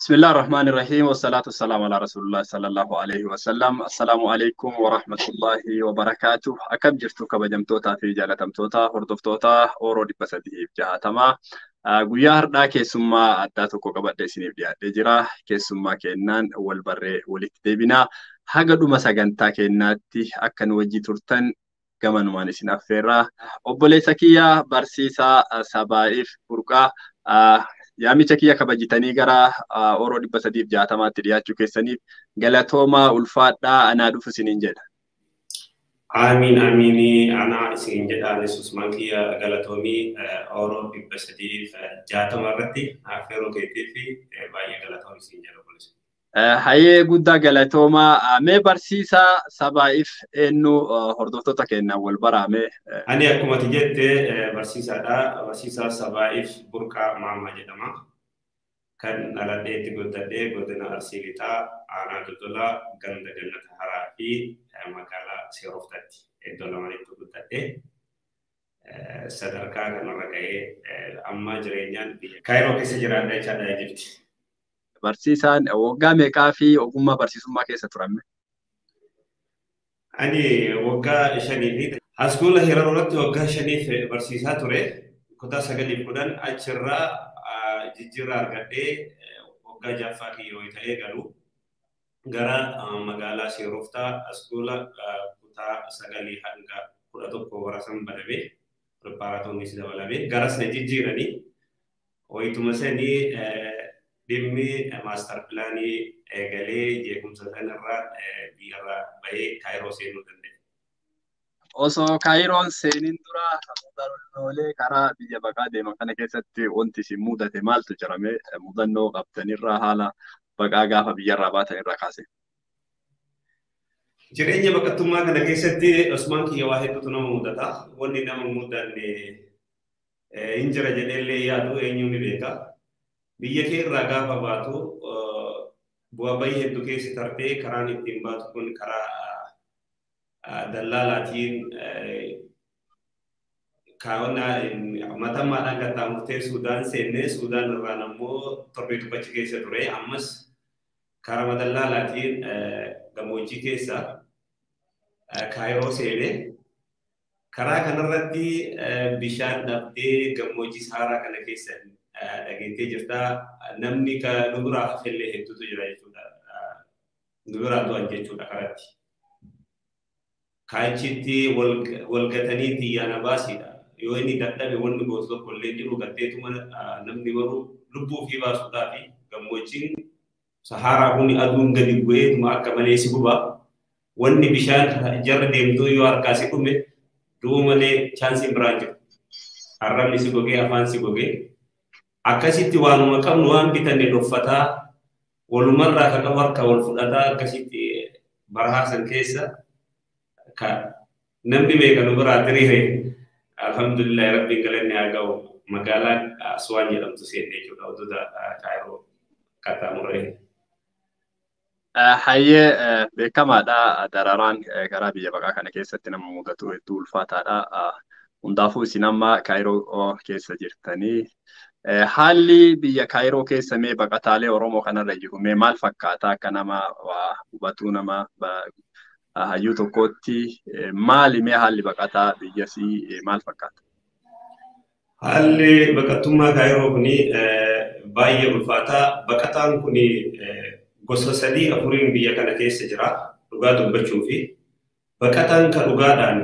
بسم الله الرحمن الرحيم والصلاة والسلام على رسول الله صلى الله عليه وسلم. السلام عليكم ورحمة الله وبركاته. أكم jirtu kabajamtootaa fi jaalatamtoota hordoftoota Oromoo 360 guyyaa har'aa keessummaa addaa tokko qabadhee isiniif dhiyaatee jira. Keessummaa kennaan wal barree walitti deebinaa. Haga dhuma sagantaa kennaatti akka nu wajji turtan gamanumaan isin affeerraa. Obboleessa kiyya barsiisaa Sabaa'iif Burqaa yaamicha kiyya kabajitanii gara Oromoo 360tti dhiyaachuu keessaniif galatoomaa ulfaadhaa anaa dhufu isiniin jedha. Amiin amiin anaa isin jedha anis Usmaan kiyya galatoomii Oromoo 360 irratti affeeruu keetii fi baay'ee galatoomii isin jedha obboleessa. Hayyee guddaa galatoomaa. Mee barsiisaa Sabaa'iif eenyu hordoftoota keenyaan wal baraame? Ani akkuma ati jette barsiisaadha. Barsiisaa Sabaa'iif Burqaa Maammaa jedhama. Kan dhaladhee itti guddadhee godina Arsii Lixaa, Aanaa Dodolaa, Ganda Gannata Haraa fi magaalaa Seeroftaatti iddoo lamanitti guddadhee sadarkaa kanarra ga'ee amma jireenyaan biyya Kaayiroo keessa jiraadha jechaadha Ijipti. Barsiisaan waggaa meeqaa fi ogummaa barsiisummaa keessa turame? Ani waggaa 5 fi askuula Hiraroo irratti waggaa 5 barsiisaa ture. Kutaa 9 fi 10 achirraa jijjiirraa argadhee waggaa 6ffaa kiyyoo ta'ee galu gara magaalaa Seeroftaa askuula kutaa 9 hanga 11 warasan baname preparaatoonnis dabalame garas na jijjiiranii wayituma sanii dhimmi maaster pilaanii eegalee jeequmsa sanarraa biyyarraa bahee Kaayiroo seenuu danda'e. Osoo Kaayiroon seeniin dura mudannoolee karaa biyya baqaa deeman kana keessatti wanti isin mudate maaltu jira? Mudannoo qabdanirraa haala baqaa gaafa biyyarraa baatanirraa kaase. Jireenya baqattummaa kana keessatti Usmaan kiyya waa hedduutu nama mudata. Wanni nama mudanne hin jira jedheellee yaadu eenyuun ni beeka. Biyya kee irraa gaafa baatu bu'aa bayii hedduu keessa tartee karaan ittiin baatu kun karaa dallaalaatiin matammaadhaan qaxxaamurtee Suudaan seennee Suudaan irraan ammoo torbee tokkochi keessa ture. Ammas karaa dallaalaatiin gammoojjii keessa Kaayiroo seenee karaa kanarratti bishaan dhabdee gammoojjii Sahaaraa kana keessa dhageettee jirta. Namni nu biraa hafellee hedduutu jira jechuudha. Nu biraa du'an jechuudha karatti. Kaachitti wal gatanii xiyyaana baasiidha. Yoo inni dadhabe wanni gootu tokko illee jiru gatteetuma namni maruu lubbuu ofii baasuudhaa fi gammoojjiin Sahaaraa kun aduun gadi bu'eetuma akka malee si guba. Wanni bishaan jarra deemtuu yoo harkaa si dhume du'uu malee chaansiin biraan jiru. Arrabni si gogee afaan si gogee. Akkasitti waanuma qabnu waan bitanne dhoffataa walumarraa ka qabu harka wal fudhataa akkasitti barahaa san keessa namni meeqa nu biraa diriire alhamdulillah rabbiin galanni haa ga'u magaalaa Aswaan jedhamtu seenne jechuudha wantoota Kaayiroo qaxxaamurree. Hayyee beekamaadha dararaan karaa biyya baqaa kana keessatti nama mudatu hedduu ulfaataadha. Hundaafuu isin amma Kaayiroo keessa jirtanii haalli biyya Kaayiroo keessa mee baqataalee Oromoo kanarra jiru mee maal fakkaata akka nama hubatuu nama hayyuu tokkootti maali mee haalli baqataa biyyasii maal fakkaata? Haalli baqattummaa Kaayiroo kuni baay'ee ulfaataa. Baqataan kuni gosa 3-4 biyya kana keessa jira dhugaa dubbachuu fi baqataan ka dhugaadhaan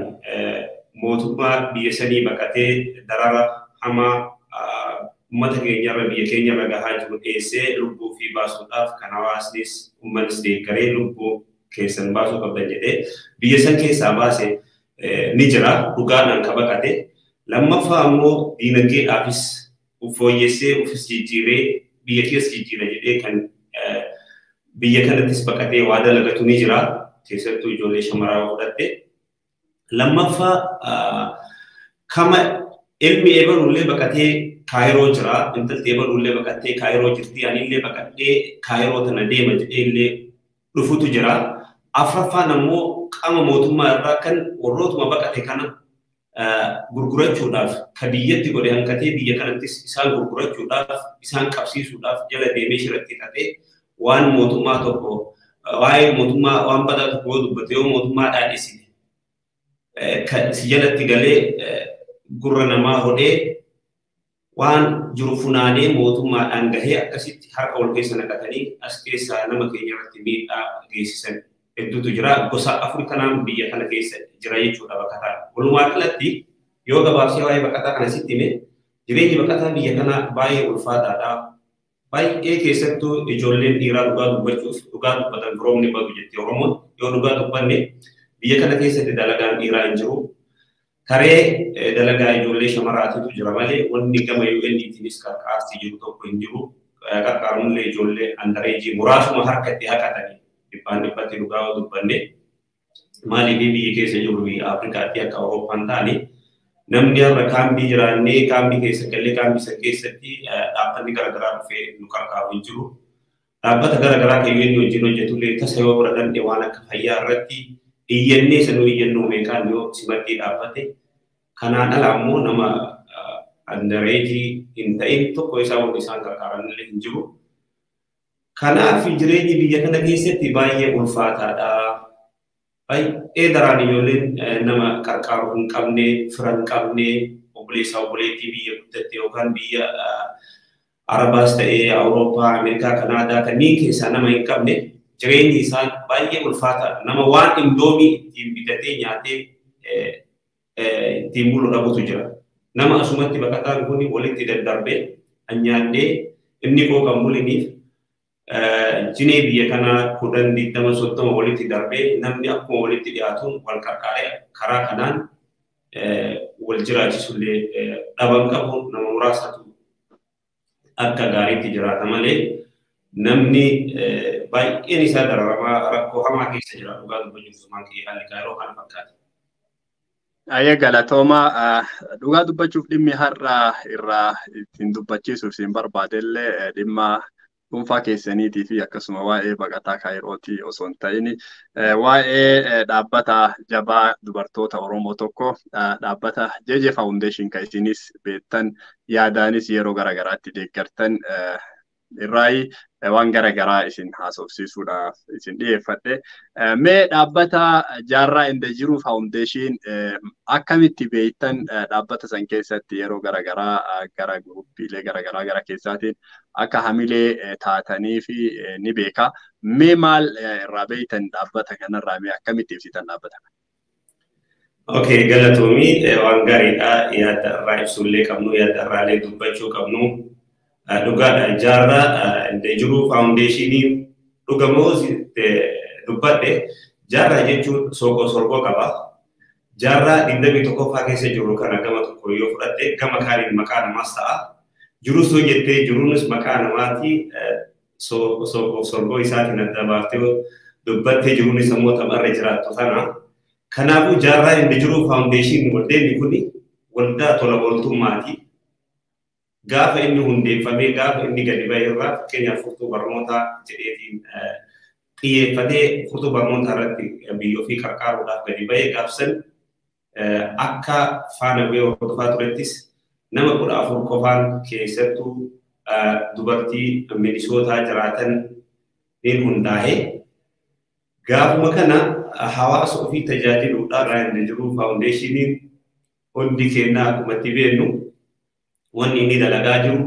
mootummaa biyya sanii baqatee darara hamaa uummata keenyarra biyya keenyarra gahaa jiru dhiyeessee lubbuu fi baasuudhaaf kan hawaasnis uummannis deeggaree lubbuu keessan baasuu qabdan jedhee biyya san keessaa baase ni jira dhugaadhaan ka baqate. Lammaffaa ammoo diinagdeedhaafis fooyyessee ofis jijjiiree biyya keessa jijjiira jedhee kan biyya kanattis baqatee waa dalagatu ni jira keessattuu ijoollee shamaraa fudhatte. Lammaffaa kama ilmi eebalullee baqatee Kaayiroo jira, intalti eebalullee baqattee Kaayiroo jirti, anillee baqadhee Kaayiroo tana deema jedhee illee dhufutu jira. Afraffaan ammoo qaama mootummaa irraa kan warrootuma baqate kana Gurgurachuudhaaf ka biyyatti godhe hanqatee biyya kanattis isaan gurgurachuudhaaf isaan qabsiisuudhaaf jala deemee shiratti hidhatee waan mootummaa tokko waa'ee mootummaa waan badaa tokko yoo dubbate yoo mootummaa dhaadhessite si jalatti galee gurra namaa hodhee waan jiru funaanee mootummaadhaan gahee akkasitti harka wal keessa naqatanii as keessaa nama keenya irratti miidhaa geessisan hedduutu jira. Gosa afur kanaan biyya kana keessa jira jechuudha baqataan. Walumaa galatti yoo gabaabsee waa'ee baqataa kana sitti hime, jireenyi baqataa biyya kanaa baay'ee ulfaataadha. Baay'ee keessattuu ijoolleen dhiiraa dhugaa dubbachuuf, dhugaa dubbatan firoomni badu jetti Oromoon, yoo dhugaa dubbanne biyya kana keessatti dalagaan dhiiraa hin jiru. Taree dalagaa ijoollee shamaraatitu jira malee wanni gama UN'tiinis qarqaarsi jiru tokko hin jiru. Qarqaarumillee ijoollee andareejii muraasuma harka itti haqatanii dhibbaan dhibbatti dhugaa yoo dubbanne, maaliif biyyi keessa jiru biyya Afrikaatti akka Awurooppaan taane namni har'a kaambii jiraannee kaambii keessa gallee kaambii san keessatti dhaabbanni garaagaraa dhufee nu qarqaaru hin jiru. Dhaabbata garaagaraa kan UN wajjin hojjetullee tasa yoo bira danda'e waan akka fayyaa irratti iyyannee sanuu iyyannoo meeqaan yoo simaddii dhaabbate, kanaan ala ammoo nama andareejii hin ta'in tokko isaa wanti isaan qarqaaran illee hin jiru. Kanaaf jireenyi biyya kana keessatti baay'ee ulfaataadha. Baay'ee daraan ijoolleen nama qarqaaru hin qabne, fira hin qabne, obboleessa obboleettii biyya guddatte yookaan biyya Arabaas ta'ee Awurooppaa, Ameerikaa, Kanaadaa kanneen keessaa nama hin qabne jireenyi isaan baay'ee ulfaataadha. Nama waan indoomii ittiin bitatee nyaatee ittiin bulu dhabutu jira. Nama asumatti baqataan kun walitti daddarbee nyaadhee inni koo kan buliniif jinee biyya kanaa 10, 20, 30 walitti darbee namni akkuma walitti dhiyaatuun wal qarqaaree karaa kanaan wal jiraachisullee dhaban qabu. Nama muraasatu akka gaariitti jiraata malee namni baay'een isaa dararamaa rakkoo hamaa keessa jira. Dhugaa dubbachuuf Usmaan kiyya haalli Kaayiroo kana fakkaata. Ayyee, galatooma. Dhugaa dubbachuuf dhimmi har'a irraa ittiin dubbachiisuuf isin barbaadellee dhimma dhuunfaa keessaniitii fi akkasuma waa'ee baqataa Kaayirootii osoo hin ta'in waa'ee dhaabbata jabaa dubartoota Oromoo tokko, dhaabbata JJ Foundation kan isinis beektan, yaadaanis yeroo garaagaraatti deeggartan irraayi waan garaagaraa isin haasofsiisuudhaaf isin dhiyeeffadhe. Mee dhaabbata Jaarraa Inda Jiruu Foundation akkamitti beektan? Dhaabbata san keessatti yeroo garaagaraa gara guruppiilee garaagaraa gara keessaatiin akka hamilee taatanii fi ni beeka. Mee maal irraa beektan dhaabbata kanarraa? Mee akkamitti ibsitan dhaabbata kana? Okay, galatoomii, waan gaariidha. Yaada irraa ibsuullee qabnu, yaada irraallee dubbachuu qabnu. Dhugaadha, Jaarraa Inda Jiruu Foundationiin dhugamoo dubbadhe, jaarraa jechuun sookoo sorgoo qaba. Jaarraa 21ffaa keessa jiru kana gama tokko yoo fudhatte, gama kaaniin maqaa namaas ta'a. Jirus yoo jettee jiruunis maqaa namaati, sookoo sorgoo isaatiin adda baaftee dubbattee jiruunis ammoo tapharra jiraattu kana. Kanaafuu Jaarraa Inda Jiruu Foundation waldeenni kuni waldaa tola ooltummaati. Gaafa inni hundeeffamee gaafa inni gadi ba'e irraa fakkeenyaaf furtuu barnootaa jedheetiin xiyyeeffatee furtuu barnootaa irratti biyya ofii qarqaaruudhaaf gadi ba'ee gaafsan akka faana bu'ee hordofaa turettis nama 14 qofaan keessattuu dubartii Minisootaa jiraatan niin hundaa'e. Gaafuma kana hawaasa ofii tajaajiluudhaaf Inda Jiruu Foundationiin hundi kennaa akkuma itti beeknu wanni inni dalagaa jiru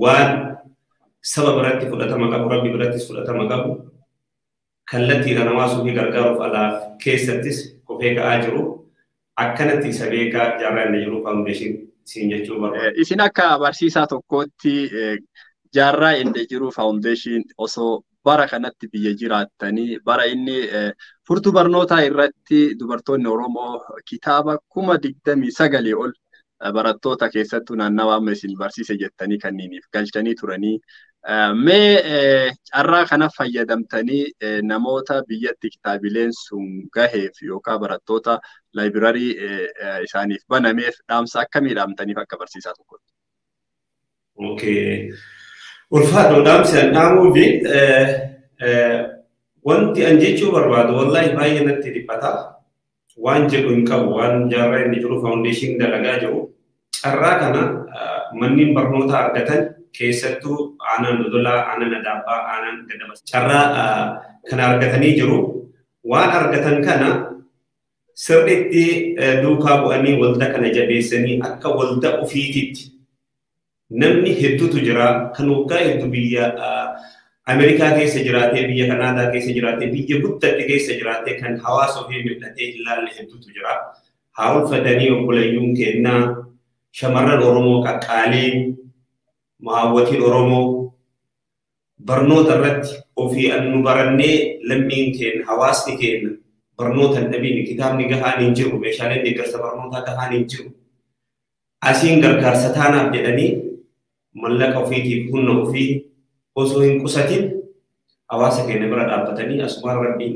waan saba biratti fudhatama qabu, rabbi birattis fudhatama qabu, kallattiidhaan hawaasa ofii gargaaruuf alaaf keessattis kofee ka'aa jiru. Akkanatti isa beekaa Jaarraa Inda Jiruu Foundation siin jechuu barbaada. Isin akka barsiisaa tokkootti Jaarraa Inda Jiruu Foundation osoo bara kanatti biyya jiraattanii, bara inni furtuu barnootaa irratti dubartoonni Oromoo kitaaba 29,000 ol barattoota keessattuu naannawa amma isin barsiise jettanii kanniiniif galchanii turanii. Mee carraa kana fayyadamtanii namoota biyyatti kitaabileen sun gaheef yookaan barattoota laaybirarii isaaniif banameef dhaamsa akkamii dhaamtaniif akka barsiisaa tokkotti? Okay. Ulfaadhoo, dhaamsi an dhaamuu fi wanti an jechuu barbaadu, wallaahi baay'ee natti dhiphata. Waan jedhu hin qabu waan jaarraa inni jiru faawundeeshinii dalagaa jiru. Carraa kana manneen barnootaa argatan keessattuu aanaan Dodolaa, aanaan Adaabbaa, aanaan Gadabas. Carraa kana argatanii jiru. Waan argatan kana sirriitti duukaa bu'anii waldaa kana jabeessanii akka waldaa ofiititti namni hedduutu jira kan waggaa hedduu biyya Ameerikaa keessa jiraatee, biyya Kanaadaa keessa jiraatee, biyya guddatte keessa jiraatee kan hawaasa ofii mil'atee hin laalle hedduutu jira. Haa ulfatanii obboleeyyuun kennaa shamarran Oromoo qaqqaaliin maawwatiin Oromoo barnoota irratti ofii nu barannee lammiin keenya hawaasni keenya barnoota hin dhabiin kitaabni gahaan hin jiru meeshaaleen deeggarsa barnootaa gahaan hin jiru. Asiin gargaarsa taanaaf jedhanii mallaqa ofiitiif humna ofii osoo hin qusatin hawaasa keenya bira dhaabbatanii asumaan rabbiin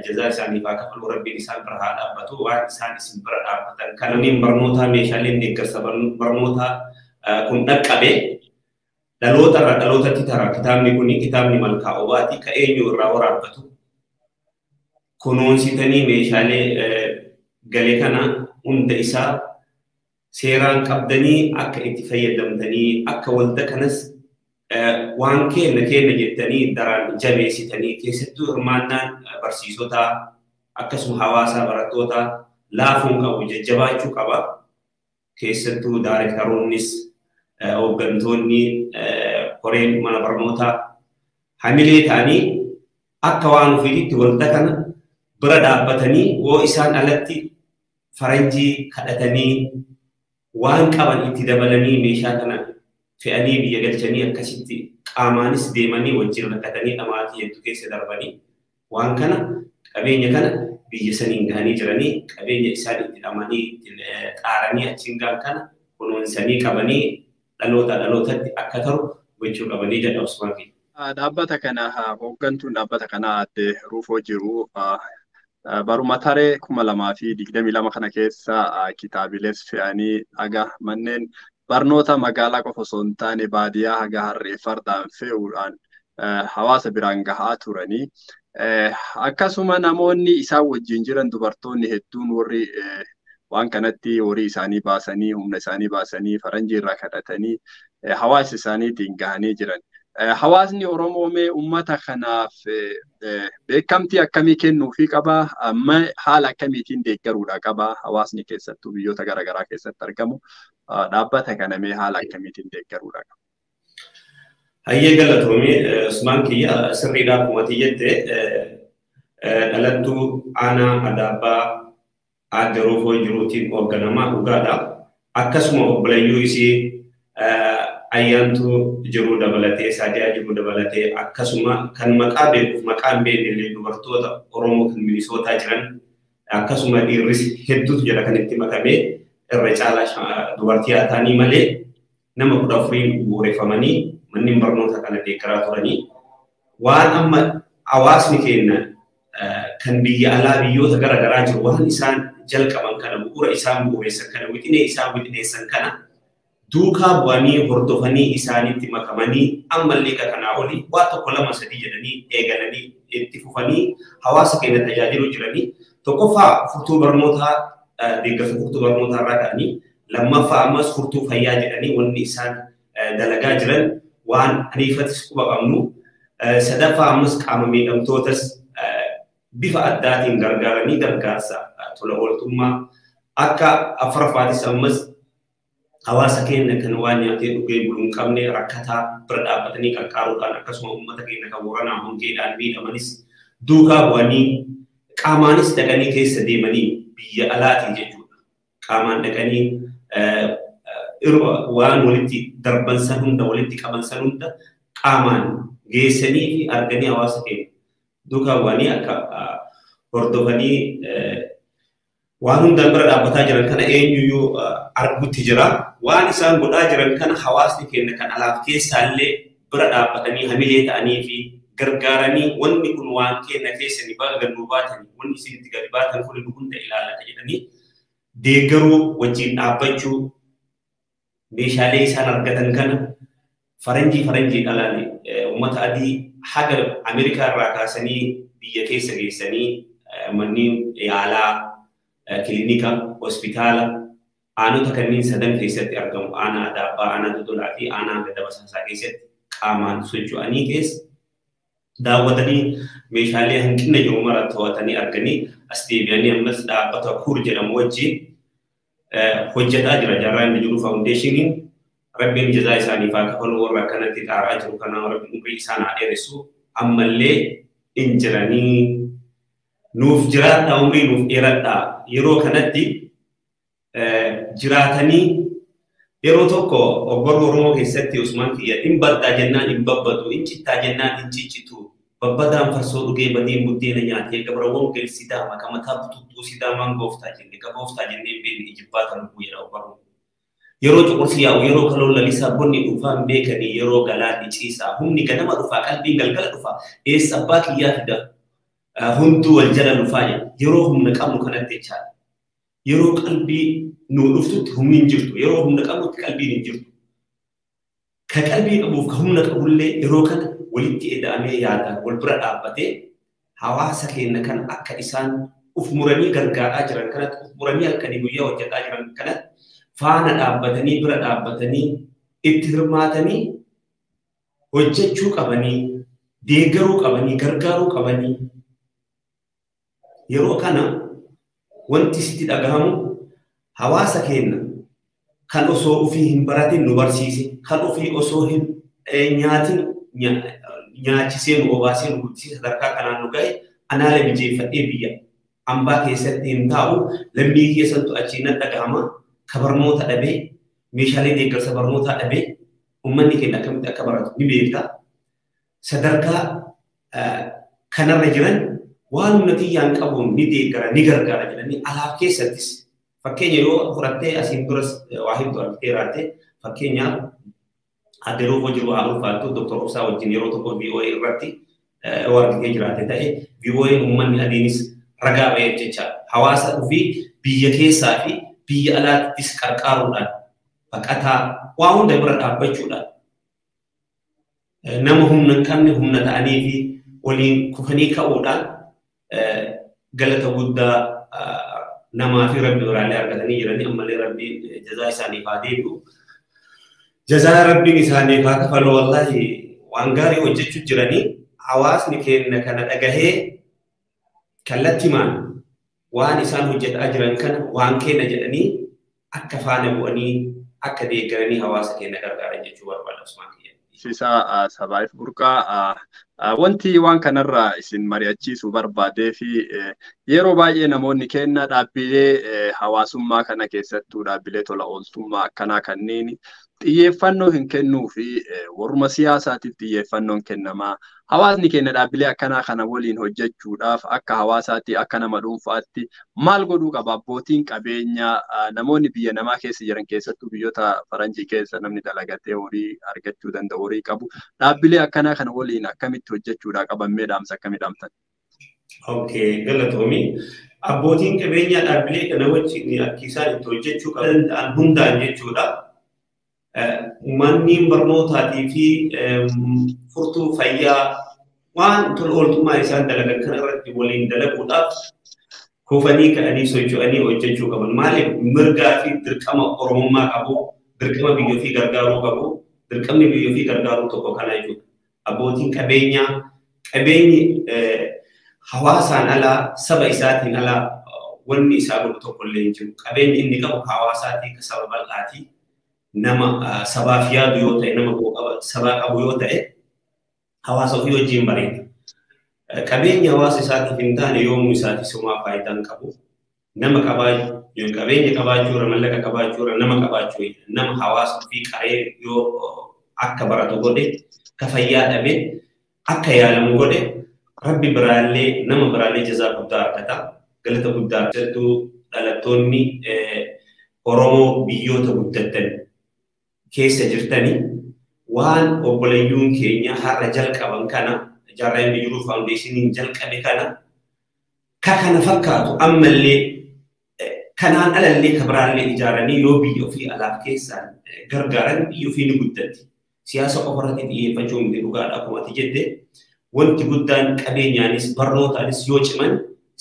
jazaa isaaniif haa kafalu rabbiin isaan bira haa dhaabbatu waan isaan isin bira dhaabbatan kananiin barnootaa meeshaaleen deeggarsa barnootaa kun dhaqqabe dhaloota irraa dhalootatti tara kitaabni kun kitaabni malkaa obaati ka eenyu irraa waraabbatu kunuunsitanii meeshaalee gale kana hunda isaa seeraan qabdanii akka itti fayyadamtanii akka walda kanas waan kenna kenna jettanii daraan jabeessitanii keessattuu hirmaannaan barsiisotaa akkasuma hawaasaa barattootaa laafuun qabu jajjabaachuu qaba. Keessattuu daarektaroonnis hooggantoonni koreen mana barnootaa hamilee ta'anii akka waan ofiitti walda kana bira dhaabbatanii woo isaan alatti faranjii kadhatanii waan qaban itti dabalanii meeshaa kana fe'anii biyya galchanii akkasitti qaamaanis deemanii wajjin rakkatanii dhamaatii hedduu keessa darbanii waan kana qabeenya kana biyya saniin gahanii jiranii qabeenya isaan itti dhamanii itti xaaranii achiin gahan kana kunuunsanii qabanii dhaloota dhalootatti akka taru gochuu qabanii jedha Usmaan Kiyya. Dhaabbata kana hooggantuun dhaabbata kanaa aadde Ruufoo jiru baruma taree 2022 kana keessa kitaabilees fe'anii haga manneen barnoota magaalaa qofa osoo hin taane baadiyyaa haga harree fardaan fe'uudhaan hawaasa biraan gahaa turanii. Akkasuma namoonni isaan wajjin jiran dubartoonni hedduun warri waan kanatti horii isaanii baasanii humna isaanii baasanii faranjii irraa kadhatanii hawaasa isaaniitiin gahanii jiran. Hawaasni Oromoo mee uummata kanaaf beekamtii akkamii kennuufii qaba? Amma haala akkamiitiin deeggaruudha qaba? Hawaasni keessattuu biyyoota garaagaraa keessatti argamu dhaabbata kana mee haala akkamiitiin deeggaruudha qaba? Hayyee galatoomii Usmaan Kiyya sirriidhaa akkuma jette dhalattuu aanaa Adaabbaa aadde Ruufoo jiruutiin hoogganamaa dhugaadha. Akkasuma obboleeyyuu isii ayyaantuu jiruu dabalatee Saadiyaa jiruu dabalatee akkasuma kan maqaa beekuuf maqaa hin beekne illee dubartoota Oromoo kan Minisootaa jiran akkasuma dhiirris hedduutu jira kan itti makamee irra caalaa dubartii haa ta'anii malee nama 14 bu'uureffamanii manneen barnoota kana deeggaraa turanii waan amma hawaasni keenya kan biyya alaa biyyoota garaagaraa jiru waan isaan jalqaban kana bu'uura isaan bu'uureessan kana wixinee isaan wixineessan kana duukaa bu'anii hordofanii isaanitti makamanii ammallee kanaa olii waa tokko lama sadii jedhanii eegalanii itti fufanii hawaasa keenya tajaajiluu jiranii tokkoffaa furtuu barnootaa deeggarsa furtuu barnootaa irraa ka'anii lammaffaa ammas furtuu fayyaa jedhanii wanni isaan dalagaa jiran waan aniifatis quba qabnu sadaffaa ammas qaama miidhamtootas bifa addaatiin gargaaranii gargaarsa tola ooltummaa akka afuraffaatis ammas hawaasa keenya kan waan nyaatee dhugee buluu hin qabne rakkataa bira dhaabbatanii qarqaaruudhaan akkasuma uummata keenya kan Booranaa hongeedhaan miidhamanis duukaa bu'anii qaamaanis dhaqanii keessa deemanii biyya alaatii jechuudha. Qaamaan dhaqanii waan walitti darban san hunda walitti qaban san hunda qaamaan geessanii fi arganii hawaasa keenya duukaa bu'anii akka hordofanii waan hundaan bira dhaabbataa jiran kana eenyuyyuu argutti jira. Waan isaan godhaa jiran kana hawaasni keenya kan alaaf keessaallee bira dhaabbatanii hamilee ta'anii fi gargaaranii wanni kun waan keenya keessanii baga gannuu baatanii wanni isin itti gadi baatan kun nu hunda ilaallata jedhanii deeggaruu wajjin dhaabbachuu meeshaalee isaan argatan kana faranjii dhalaale uummata adii haga Ameerikaa irraa kaasanii biyya keessa geessanii manneen yaalaa kilinika, hospitaala aanota kanneen sadan keessatti argamu aanaa Adaabbaa, aanaa Dodolaa fi aanaa Gadaba Saasaa keessatti qaamaan socho'anii keessa daawwatanii meeshaalee hanqina jiru mara to'atanii arganii as deebi'anii ammas dhaabbata KUR jedhamu wajjin hojjetaa jira. Jaarraa inni jiru faawundeeshiniin Rabbiin jazaa isaaniif haa kafalu warra akkanatti xaaraa jiru kana Rabbiin umrii isaan haa dheeressu ammallee hin jiranii nuuf jiraadhaa umrii nuuf dheeradhaa yeroo kanatti jiraatanii yeroo tokko ogbarruu Oromoo keessatti Usmaan kiyya hin baddaa jennaan hin babbadu hin cittaa jennaan hin ciccitu babbadaan farsoo dhugee badiin buddeena nyaatee gabrawwan gel sidaama kamataa bututtuu sidaamaan gooftaa jenne gabooftaa jennee hin beekne ijibbaata lubbuu jedha ogbarruun. Yeroo cuqursi yaa'u yeroo kaloo lalisaa bonni dhufaa hin beekanii yeroo galaanni ciisaa humni ganama dhufaa qalbiin galgala dhufaa eessa abbaa kiyyaa fida hunduu wal jala dhufaa jedha yeroo humna qabnu kanatti jechaadha. Yeroo qalbii nuu dhuftutti humni hin jirtu yeroo humna qabnutti qalbiin hin jirtu. Ka qalbii qabuuf ka humna qabullee yeroo kana walitti eda'amee yaadaan wal bira dhaabbatee hawaasa keenya kan akka isaan uf muranii gargaaraa jiran kanatti uf muranii halkanii guyyaa hojjetaa jiran kanatti faana dhaabbatanii bira dhaabbatanii itti hirmaatanii hojjechuu qabanii deeggaruu qabanii gargaaruu qabanii yeroo kana wanti sitti dhagahamu hawaasa keenya kan osoo ofii hin baratin nu barsiise kan ofii osoo hin nyaatin nyaachisee nu obaasee nu guddisee sadarkaa kanaan nu ga'e anaala mijeeffadhee biyya ambaa keessatti hin taa'u lammii keessattu achiin nan dhagahama ka barnoota dhabee meeshaalee deeggarsa barnootaa dhabee uummanni keenya akkamitti akka baratu ni beekta. Sadarkaa kanarra jiran waan humna tiyyaan qabuun ni deeggara ni gargaara jedhanii alaaf keessattis fakkeenya yoo fudhattee asiin duras waa hedduu argitee jiraatte fakkeenyaaf adde Roofoo jiru haa ulfaattu Dr. Obsaa wajjin yeroo tokko VOA irratti yoo argitee jiraate ta'e VOA uummanni adiinis ragaa ba'eef jecha hawaasa ofii biyya keessaa fi biyya alaattis qarqaaruudhaan baqataa waa hunda bira dhaabbachuudhaan nama humna hin qabne humna ta'anii fi waliin kufanii ka'uudhaan galata guddaa namaa fi rabbi biraallee argatanii jiranii ammallee rabbiin jazaa isaaniif haa deebi'u. Jazaa rabbiin isaaniif haa kafalu wallaahi waan gaarii hojjechuu jiranii hawaasni keenya kana dhagahee kallattimaan waan isaan hojjetaa jiran kana waan keenya jedhanii akka faana bu'anii akka deeggaranii hawaasa keenya gargaaran jechuu barbaada Usmaan kiyya. Barsiisaa Sabaayif Burqaa wanti waan kanarraa isin mari'achiisuu barbaadee fi yeroo baay'ee namoonni keenya dhaabbilee hawaasummaa kana keessattuu dhaabbilee tola ooltummaa akkanaa kanneen xiyyeeffannoo hin kennuu fi warruma siyaasaatiif xiyyeeffannoon kennamaa. Hawaasni keenya dhaabbilee akkanaa kana waliin hojjechuudhaaf akka hawaasaatti akka nama dhuunfaatti maal godhuu qaba? Abbootiin qabeenyaa namoonni biyya namaa keessa jiran keessattuu biyyoota faranjii keessa namni dalagatee horii argachuu danda'u horii qabu. Dhaabbilee akkanaa kana waliin akkamitti hojjechuudhaa qaban mee dhaamsa akkamii dhaamtan? Okay, galatoomi. Abbootiin qabeenyaa dhaabbilee kana wajjin akka isaan itti hojjechuu danda'an hundaan jechuudha. Manneen barnootaatii fi furtuu fayyaa waan tola ooltummaa isaan dalagan kana irratti waliin dalaguudhaaf kufanii ka'anii socho'anii hojjechuu qaban. Maaliif mirgaa fi dirqama Oromummaa qabu, dirqama biyya ofii gargaaruu qabu, dirqamni biyya ofii gargaaruu tokko kana jechuudha. Abbootiin qabeenyaa qabeenyi hawaasaan alaa saba isaatiin alaa wanni isaa godhu tokko illee hin jiru. Qabeenyi inni qabu hawaasaatii ka saba bal'aatii. Nama sabaaf yaadu yoo ta'e nama sabaa qabu yoo ta'e hawaasa ofii wajjin bareeda. Qabeenya hawaasa isaatiif hin taane yoomuu isaatiif sumaa faayidaa hin qabu. Nama qabaachuu, qabeenya qabaachuurra, mallaqa qabaachuurra, nama qabaachuu, nama hawaasa ofii qaree yoo akka baratu godhe, ka fayyaa dhabe, akka yaalamu godhe, rabbi biraallee nama biraallee jazaa guddaa argata. Galata guddaa argattu dhalattoonni Oromoo biyyoota guddattan keessa jirtanii waan obboleeyyuun keenya har'a jalqaban kana Jaarraa inni jiru faawundeeshiniin jalqabe kana ka kana fakkaatu ammallee kanaan alallee ka biraallee ijaaranii yoo biyya ofii alaaf keessaan gargaaran biyya ofii ni guddatti. Siyaasa qofa irratti xiyyeeffachuu miti dhugaadha akkuma ati jette wanti guddaan qabeenyaanis barnootaanis yoo ciman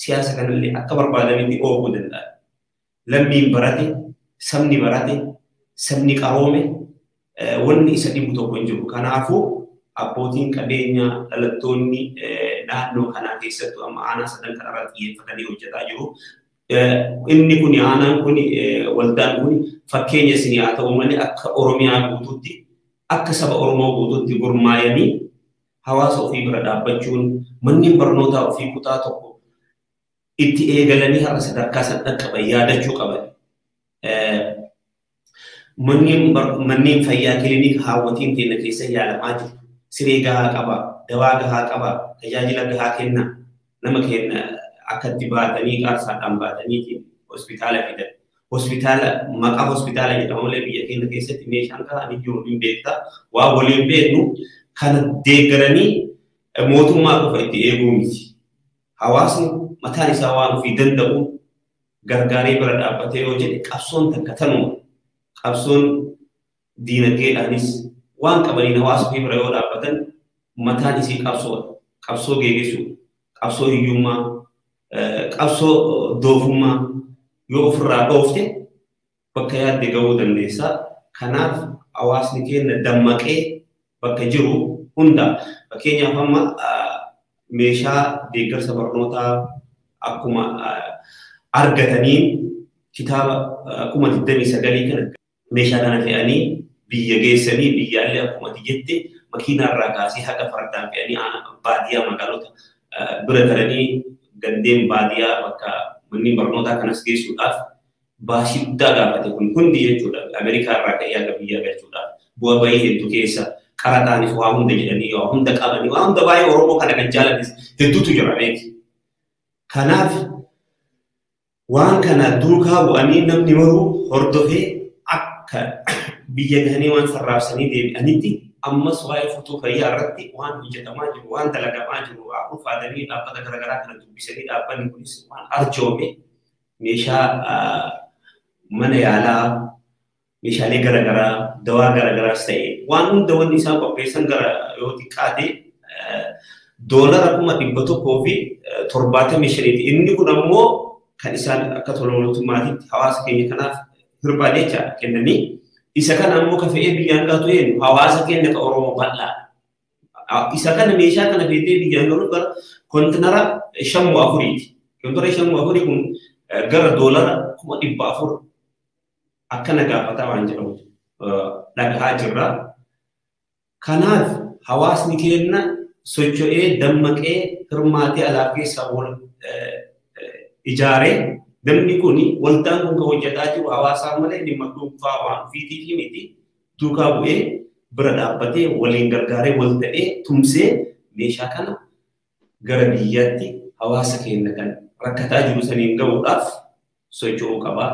siyaasa kanallee akka barbaadanitti oofuu danda'an. Lammiin barate, sabni barate, sabni qaroome wanni isa dhibu tokko hin jiru. Kanaafuu abbootiin qabeenyaa dhalattoonni naannoo kanaa keessattuu amma aanaa sadan kanarratti xiyyeeffatanii hojjetaa jiru. Inni kun aanaan kun waldaan kun fakkeenya isinii haa ta'u malee akka Oromiyaa guutuutti akka saba Oromoo guutuutti gurmaayanii hawaasa ofii bira dhaabbachuun manneen barnootaa ofii kutaa tokko itti eegalanii har'a sadarkaa san dhaqqaban yaadachuu qaban. Manneen fayyaa kilinika haawwatiin keenya keessa yaalamaa jiru. Siree gahaa qaba, dawaa gahaa qaba, tajaajila gahaa kenna. Nama kenna akka itti baatanii qaarsaadhaan baatanii hospitaala fidan. Hospitaala maqaa hospitaala jedhamu malee biyya keenya keessatti meeshaan gahaan hin jiru hin beektaa. Waa waliin beeknu kana deeggaranii mootummaa qofa itti eeguu miti. Hawaasni mataan isaa waan ofii danda'u gargaaree bira dhaabbatee yoo jedhe qabsoon takka tanuma. Qabsoon diinagdeedhaanis waan qabaniin hawaasa ofii bira yoo dhaabbatan mataan isii qabsoodha. Qabsoo geeggisuu, qabsoo hiyyummaa, qabsoo doofummaa yoo ofirraa dhoofte bakka yaadde gahuu dandeessa. Kanaaf hawaasni keenya dammaqee bakka jiru hunda fakkeenyaaf amma meeshaa deeggarsa barnootaa akkuma argataniin kitaaba 29,000 kana meeshaa kana fe'anii biyya geessanii biyyaallee akkuma ati jette makiinaarraa kaasee haga fardaan fe'anii baadiyyaa magaalota bira taranii gandeen baadiyyaa bakka manneen barnootaa kanas geessuudhaaf baasii guddaa gaafate kun hundi jechuudha. Ameerikaa irraa ka'ee haga biyya galchuudhaaf bu'aa bahii hedduu keessa qarataanis waa hunda jedhanii waa hunda qabanii waa hunda baay'ee Oromoo kana kan jaalanis hedduutu jira beeki. Kanaaf waan kana duukaa bu'anii namni maruu hordofee akka biyya gahanii waan sarraabsanii deebi'anitti ammas waa'ee furtuu fayyaa irratti waan hojjetamaa jiru waan dalagamaa jiru ulfaatanii dhaabbata garaagaraa kana dubbisanii dhaabbanni kunis waan arjoome meeshaa mana yaalaa meeshaalee garaagaraa dawaa garaagaraas ta'e waan hunda wanni isaan qopheessan gara yoo xiqqaate $175,000. Inni kun ammoo kan isaan akka tola ooltummaatitti hawaasa keenya kanaaf hirphaa jecha kennanii isa kana ammoo ka fe'ee biyyaan gaatu eenyu hawaasa keenya ka Oromoo bal'aa. Isa kana meeshaa kana fe'ee biyyaan galuuf gara kontinara 54ti. Kontinara 54 kun gara $400,000 akkana gaafataa waan jedhamu dhagahaa jirra. Kanaaf hawaasni keenya socho'ee dammaqee hirmaatee alaa keessaa wal ijaaree namni kun waldaan kun kan hojjetaa jiru hawaasaa malee dhimma dhuunfaa waan ofiitiif miti duukaa bu'ee bira dhaabbatee waliin gargaaree wal ta'ee tumsee meeshaa kana gara biyyaatti hawaasa keenya kan rakkataa jiru saniin gahuudhaaf socho'uu qabaa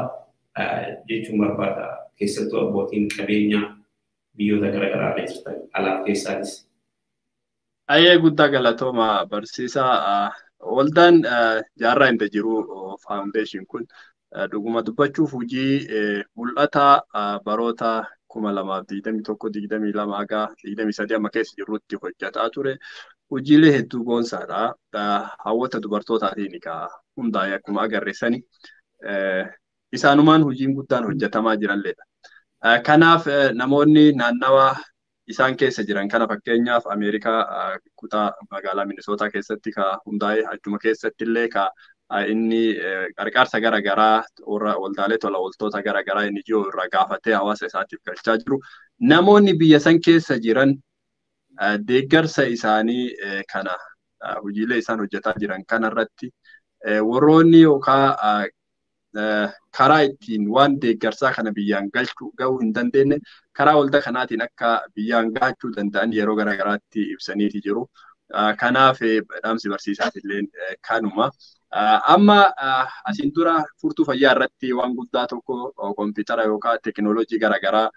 jechuun barbaada. Keessattuu abbootiin qabeenyaa biyyoota garaagaraa irra jirtan alaaf keessaanis. Ayyee guddaa galatooma barsiisaa. Waldaan jaarraa hin jiru faawundeeshin kun dhuguma dubbachuuf hojii mul'ataa baroota 2021, 22 haga 23 amma keessa jirrutti hojjetaa ture. Hojiilee hedduu boonsaadha. Hawwata dubartootaatiin egaa hundaa'e akkuma agarreessani. Isaanumaan hojiin guddaan hojjetamaa jiranleedha. Kanaaf namoonni naannawa isaan keessa jiran kana fakkeenyaaf Ameerikaa kutaa magaalaa Minisootaa keessatti ka hundaa'e achuma keessatti illee ka inni qarqaarsa garaagaraa warra waldaalee tola ooltota garaagaraa inni jiru irraa gaafatee hawaasa isaatiif galchaa jiru. Namoonni biyya san keessa jiran deeggarsa isaanii kana hojiilee isaan hojjetaa jiran kanarratti warroonni yookaan karaa ittiin waan deeggarsaa kana biyyaan galchuu gahuu hin dandeenye karaa waldaa kanaatiin akka biyyaan gahachuu danda'an yeroo garaagaraatti ibsaniiti jiru. Kanaaf dhaamsi barsiisaatillee kanuma. Amma asiin dura furtuu fayyaa irratti waan guddaa tokko kompiitara yookaan teekinooloojii garaagaraa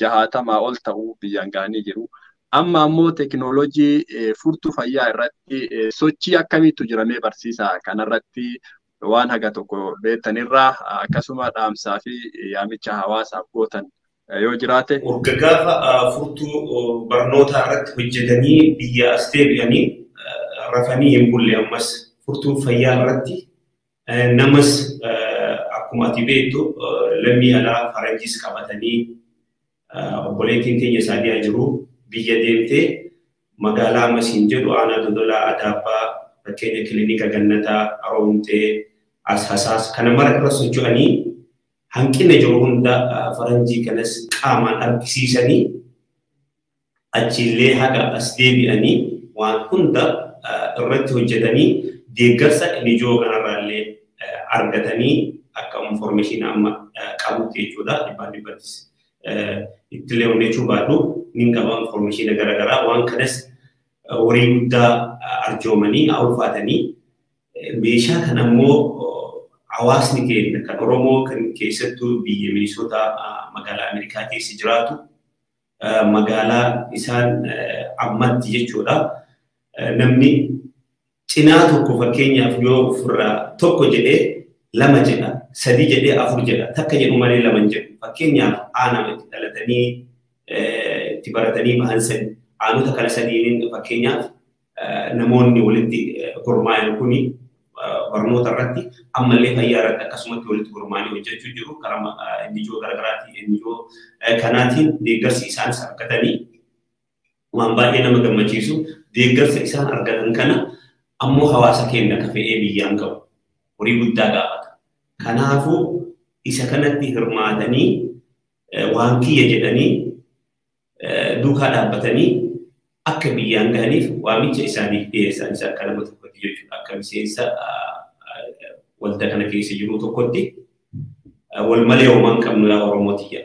60 ol ta'uu biyyaan gahanii jiru. Amma ammoo teekinooloojii furtuu fayyaa irratti sochii akkamiitu jiramee barsiisaa kanarratti waan haga tokko beektanirraa akkasuma dhaamsaa fi yaamicha hawaasaaf gootan yoo jiraate. Urga gaafa furtuu barnootaa irratti hojjetanii biyya as deebi'anii rafanii hin bulle ammas furtuu fayyaa irratti namas Akkuma ati beektu lammii alaa faranjiis qabatanii obboleettiin teenya Saadiyaa jiru biyya deemtee magaalaa Masiin jedhu aanaa Dodolaa Adaabbaa fakkeenya kilinika Gannataa Aroomtee Ashasaas kana mara irra socho'anii hanqina jiru hunda faranjii kanas qaamaan argisiisanii achiillee haga as deebi'anii waan hunda irratti hojjetanii deeggarsa NGO kanarraallee argatanii akka information amma qabutti jechuudha. Dhibbaan dhibbattis ittillee hojjechuu baadhu nin qaba information garaagaraa waan kanas horii guddaa arjoomanii ulfaatanii meeshaa kana immoo hawaasni keenya kan Oromoo kan keessattuu biyya Minnesota magaalaa Ameerikaa keessa jiraatu magaalaa isaan ammatti jechuudha. Namni cinaa tokko fakkeenyaaf yoo ofirraa tokko jedhee lama jedha, sadi jedhee afur jedha, takka jedhu malee lama hin jedhu. Fakkeenyaaf aanaa itti dhalatanii itti baratanii bahan sadi aanota kana sadiiniin fakkeenyaaf namoonni walitti gurmaa'an kuni barnoota irratti ammallee fayyaa irratti akkasumatti walitti gurmaa'anii hojjechuu jiru karaa NGO garaagaraatiin NGO kanaatiin deeggarsi isaanis argatanii waan baay'ee nama gammachiisu deeggarsa isaan argatan kana ammoo hawaasa keenya ka fe'ee biyyaan qabu horii guddaa gaafata. Kanaafuu isa kanatti hirmaatanii waan kiyya jedhanii duukaa dhaabbatanii akka biyyaan gahaniif waamicha isaaniif dhiyeessan isa akka nama tokkotti jechuudha. Akka miseensa waldaa kana keessa jiru tokkotti wal malee homaa hin qabnu yaa Oromoo tiyya.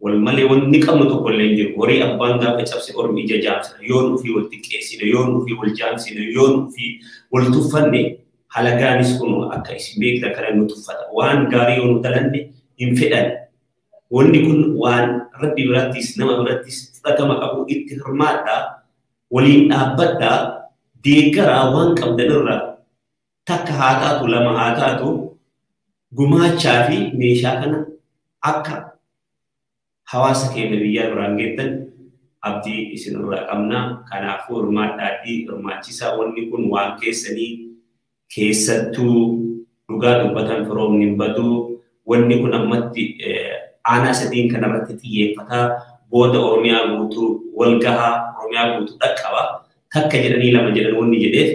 Wal malee wanni qabnu tokko illee hin jiru. Horii abbaan gaafa cabse ormi ija jaamsina. Yoon ofii wal xiqqeessine, yoon ofii wal jaamsine, yoon ofii wal tuffanne halagaanis kun akka isin beektan kana nu tuffata. Waan gaarii yoo nu dalanne hin fedhan. Wanni kun waan rabbi birattis nama birattis fudhatama qabu itti hirmaadhaa. Waliin dhaabbadhaa deeggaraa waan qabdan irraa takka haa taatu lama haa taatu gumaachaa fi meeshaa kana akka hawaasa keenya biyyaa biraan geettan abdii isinirraa qabna. Kanaafuu hirmaadhaatii hirmaachisaa wanni kun waan keessanii keessattuu dhugaa dubbatan firoomni hin badu. Wanni kun ammatti aanaa sadiin kanarratti xiyyeeffataa booda Oromiyaa guutuu wal gahaa Oromiyaa guutuu dhaqqaba takka jedhanii lama jedhan wanni jedheef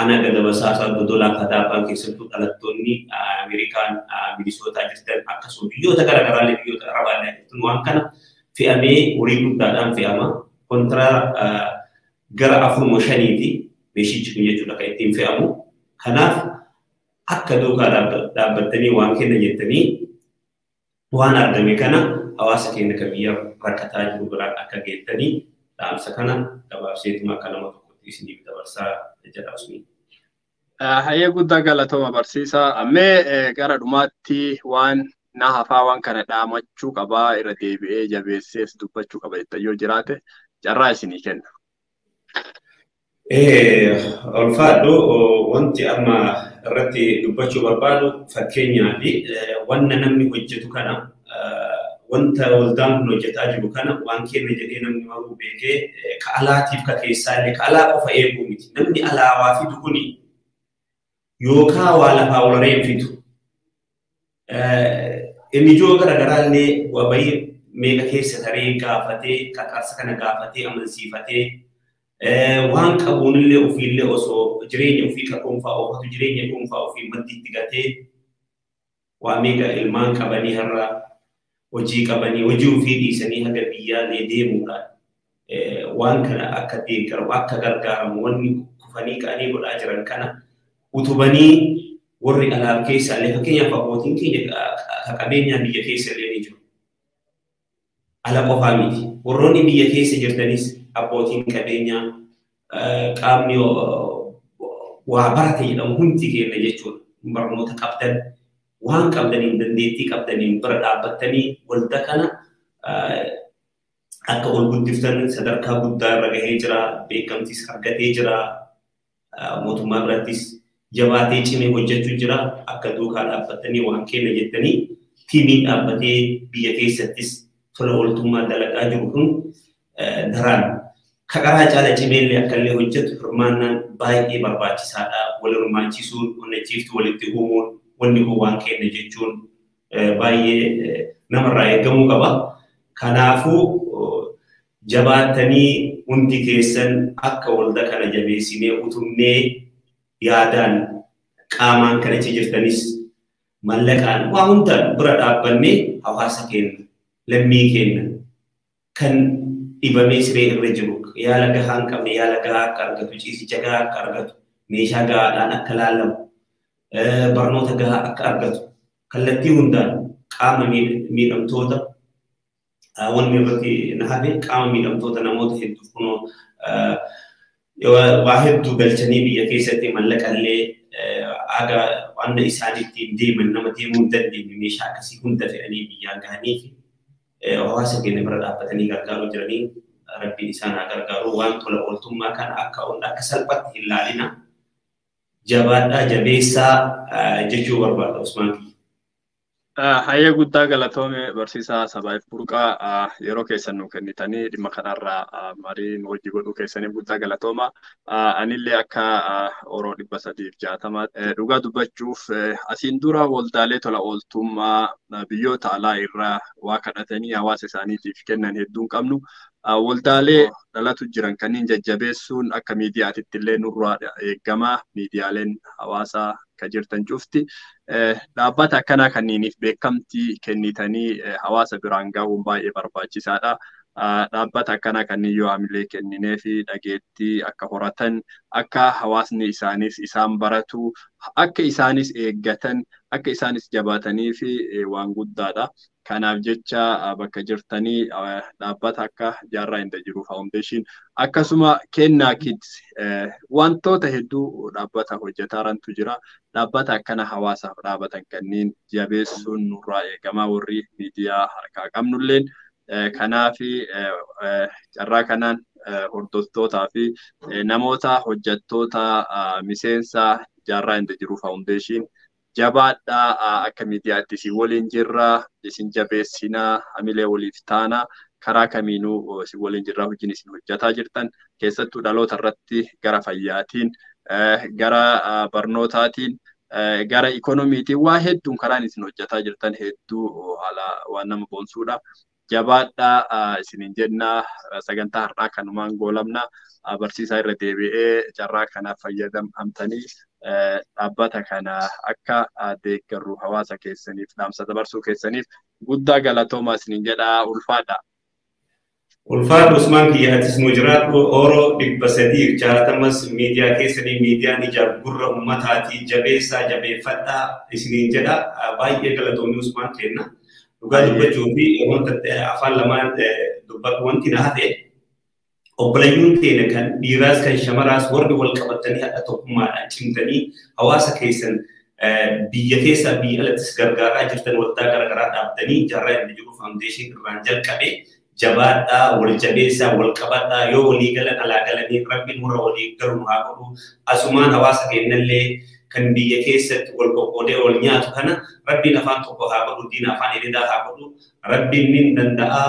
aanaa Gadabasaasaa Dodolaa Kadaabaa keessattuu dhalattoonni Ameerikaan Minisootaa jirtan akkasuma biyyoota garaagaraallee biyyoota Arabaallee jirtan waan kana fe'amee horii guddaadhaan fe'ama. Kontiraa gara 4 5 meeshichi kun jechuudha kan ittiin fe'amu. Kanaaf akka duukaa dhaabbattanii waan kenna jettanii waan argame kana hawaasa keenya kan biyya rakkataa jiru biraan akka geettanii dhaamsa kana gabaabseetuma akka nama tokkotti isiniif dabarsaa jedha Usmiin. Hayyee guddaa galatooma barsiisaa. Ammee gara dhumaatti waan na hafaa waan kana dhaamachuu qabaa irra deebi'ee jabeessees dubbachuu qaba jettan yoo jiraate carraa isinii kenna. Ulfaadhu wanti amma irratti dubbachuu barbaadu fakkeenyaa fi wanna namni hojjetu kana wanta waldaan kun hojjetaa jiru kana waan kenna jedhee namni maruu beekee ka alaatiif ka keessaallee ka alaa qofa eeguu miti. Namni alaa waa fidu kuni yookaan waa lafaa walaree fidu. NGO garaagaraallee waa bayii meeqa keessa taree gaafatee qarqarsa kana gaafatee amansiifatee waan qabuunillee ofiillee osoo jireenya ofii ka dhuunfaa oofatu jireenya dhuunfaa ofii maddiitti gatee waa meeqa ilmaan qabanii har'a hojii qabanii hojii ofii dhiisanii haga biyyaallee deemuudhaan waan kana akka deeggaru akka gargaaramu wanni kufanii ka'anii godhaa jiran kana utubanii warri alaaf keessaallee fakkeenyaaf abbootiin keenya ka qabeenyaan biyya keessallee ni jiru. Ala qofaa miti. Warroonni biyya keessa jirtanis abbootiin qabeenyaa qaamni waa barate jedhamu hundi keenya jechuudha. Barnoota qabdan waan qabdaniin dandeettii qabdaniin bira dhaabbattanii waldaa kana akka ol guddiftan sadarkaa guddaa irra gahee jira, beekamtiis argatee jira, mootummaa birattis jabaatee cimee hojjechuu jira. Akka duukaa dhaabbattanii waan kenna jettanii tiimiin dhaabbatee biyya keessattis tola ooltummaa dalagaa jiru kun daraan kaqaraa caala cimeellee akkallee hojjetu hirmaannaan baay'ee barbaachisaadha. Wal hirmaachisuun, onnachiiftuu walitti uumuun, wanni kun waan kenna jechuun Baay'ee namarraa eegamuu qaba. Kanaafuu jabaatanii hundi keessan akka waldaa kana jabeessinee utumnee yaadaan qaamaan kan achi jirtanis mallaqaan waa hundaan bira dhaabbannee hawaasa keenya lammii keenya kan dhibamee siree irra jiru yaala gahaa hin qabne yaala gahaa akka argatu ciisicha gahaa akka argatu meeshaa gahaadhaan akka laalamu barnoota gahaa akka argatu kallattii hundaan qaama miidhamtoota wanni irratti na hafe qaama miidhamtoota namoota hedduuf kunoo waa hedduu galchanii biyya keessatti mallaqallee aga waan isaan ittiin deeman nama deemuu hin dandeenye meeshaa akkasii hunda fe'anii biyyaan gahanii fi hawaasa keenya bira dhaabbatanii gargaaruu jiranii rabbiin isaan haa gargaaru waan tola ooltummaa kana akka akka salphatti hin laalina jabaadhaa jabeessaa jechuu barbaada Usmaan kiyya. Hayyee guddaa galatoome barsiisaa Sabaayif Burqaa yeroo keessan nuu kennitanii dhimma kanarraa marii nu hojii godhuu keessaniif guddaa galatooma. Anillee akka Oroo 360 dhugaa dubbachuuf asiin dura waldaalee tola ooltummaa biyyoota alaa irraa waa kadhatanii hawaasa isaaniitiif kennan hedduun qabnu. Waldaalee dhalatu jiran kanneen jajjabeessuun akka miidiyaatitti illee nurraa eegama. Miidiyaaleen hawaasaa ka jirtan cufti. Dhaabbata akkanaa kanniiniif beekamtii kennitanii hawaasa biraan gahuun baay'ee barbaachisaadha. Dhaabbata akkanaa kanneen yoo hamilee kenninee fi dhageettii akka horatan, akka hawaasni isaanis isaan baratu, akka isaanis eeggatan, akka isaanis jabaatanii fi waan guddaadha. Kanaaf jecha bakka jirtanii dhaabbata akka Jaarraa Inda Jiru Foundation akkasuma Kennaa Kids wantoota hedduu dhaabbata hojjetaarantu jira. Dhaabbata akkana hawaasaaf dhaabatan kanneen jabeessuun nurraa eegamaa warri miidiyaa harkaa qabnulleen. Kanaaf carraa kanaan hordoftootaa fi namoota hojjettoota miseensa Jaarraa Inda Jiru Foundation jabaadhaa akka miidiyaatti isin waliin jirra, isin jabeessinaa, hamilee waliif taana, karaa kamiinuu isin waliin jirra hojiin isin hojjetaa jirtan keessattuu dhaloota irratti gara fayyaatiin, gara barnootaatiin, gara ikoonomiitiin waa hedduun karaan isin hojjetaa jirtan hedduu haala waan nama boonsuudha. Jabaadhaa isiniin jenna sagantaa har'aa kanumaan goolamna barsiisaa irra deebi'ee carraa kanaaf fayyadamtanii dhaabbata kana akka deeggarru hawaasa keessaniif dhaamsa dabarsuu keessaniif guddaa galatoomaa isiniin jedha ulfaadha. Ulfaadhu Usmaan kiyya atis nu jiraadhu Oroo 360 miidiyaa keessanii miidiyaan ija gurra ummataatii jabeessaa jabeeffadhaa isiniin jedha baay'ee galatoomni Usmaan kenna. Dhugaa dubbachuu fi wanta afaan lamaan dubbatu wanti na hafe obboleeyyiin keenya kan dhiiraas kan shamaraas warri wal qabatanii hadha tokkummaadhaan cimtanii hawaasa keessan biyya keessaa biyya alattis gargaaraa jirtan waldaa garaagaraa dhaabdanii Jaarraa Inda Jiru Foundation irraan jalqabe jabaadhaa wal jabeessaa wal qabadhaa yoo walii galan alaa galanii rabbiin warra walii galu nu haa godhu asumaan hawaasa keenyallee kan biyya keessatti wal qoqqoodee wal nyaatu kana rabbiin afaan tokko haa godhu diina afaan hiriiraa haa godhu rabbiin nin danda'a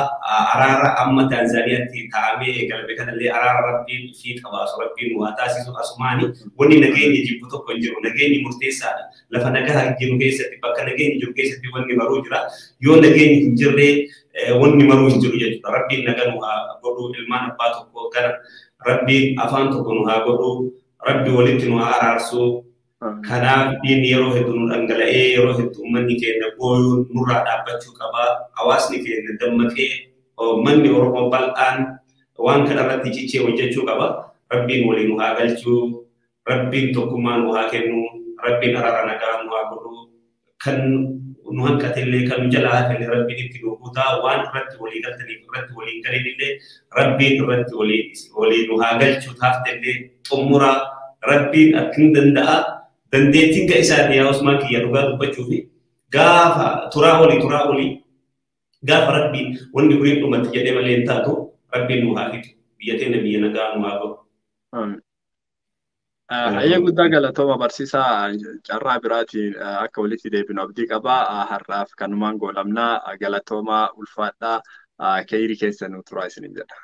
araara amma Taanzaaniyaatti taa'amee eegalame kanallee araara rabbiin fiixa baasu rabbiin nu haa taasisu asumaani wanni nageenyi jibbu tokko hin jiru nageenyi murteessaadha lafa nagaa jiru keessatti bakka nageenyi jiru keessatti wanni maruu jira yoo nageenyi hin jirre wanni maruu hin jiru jechuudha rabbiin nagaa nu haa godhu ilmaan abbaa tokko gara rabbiin afaan tokko nu haa godhu rabbi walitti nu haa araarsu. Kanaaf diinni yeroo hedduu nu dhangala'ee yeroo hedduu uummanni keenya booyuun nurraa dhaabbachuu qaba. Hawaasni keenya dammaqee manni Oromoo bal'aan waan kana irratti cichee hojjechuu qaba. Rabbiin waliin nu haa galchuu, Rabbiin tokkummaa nu haa kennu, Rabbiin araara nagaa nu haa godhu. Kan nu hanqatellee kan nu jalaa hafellee Rabbiin itti nu guutaa waan irratti walii galtaniif irratti waliin galinillee Rabbiin irratti walii nu haa galchuu taaftellee xumuraa Rabbiin akkin danda'a. Dandeettiin ga isaati yaa Usmaan kiyya dhugaa dubbachuu fi gaafa turaa olii gaafa Rabbiin wanni kun hin dhumatti jedhee malee hin taatu Rabbiin nu haa fixu biyya teenya biyya nagaa nu haa godhu. Hayyee guddaa galatooma barsiisaa carraa biraatiin akka walitti deebinu abdii qabaa har'aaf kanumaan goolamnaa galatooma ulfaadhaa keeyrii keessa nu turaa isiniin jedha.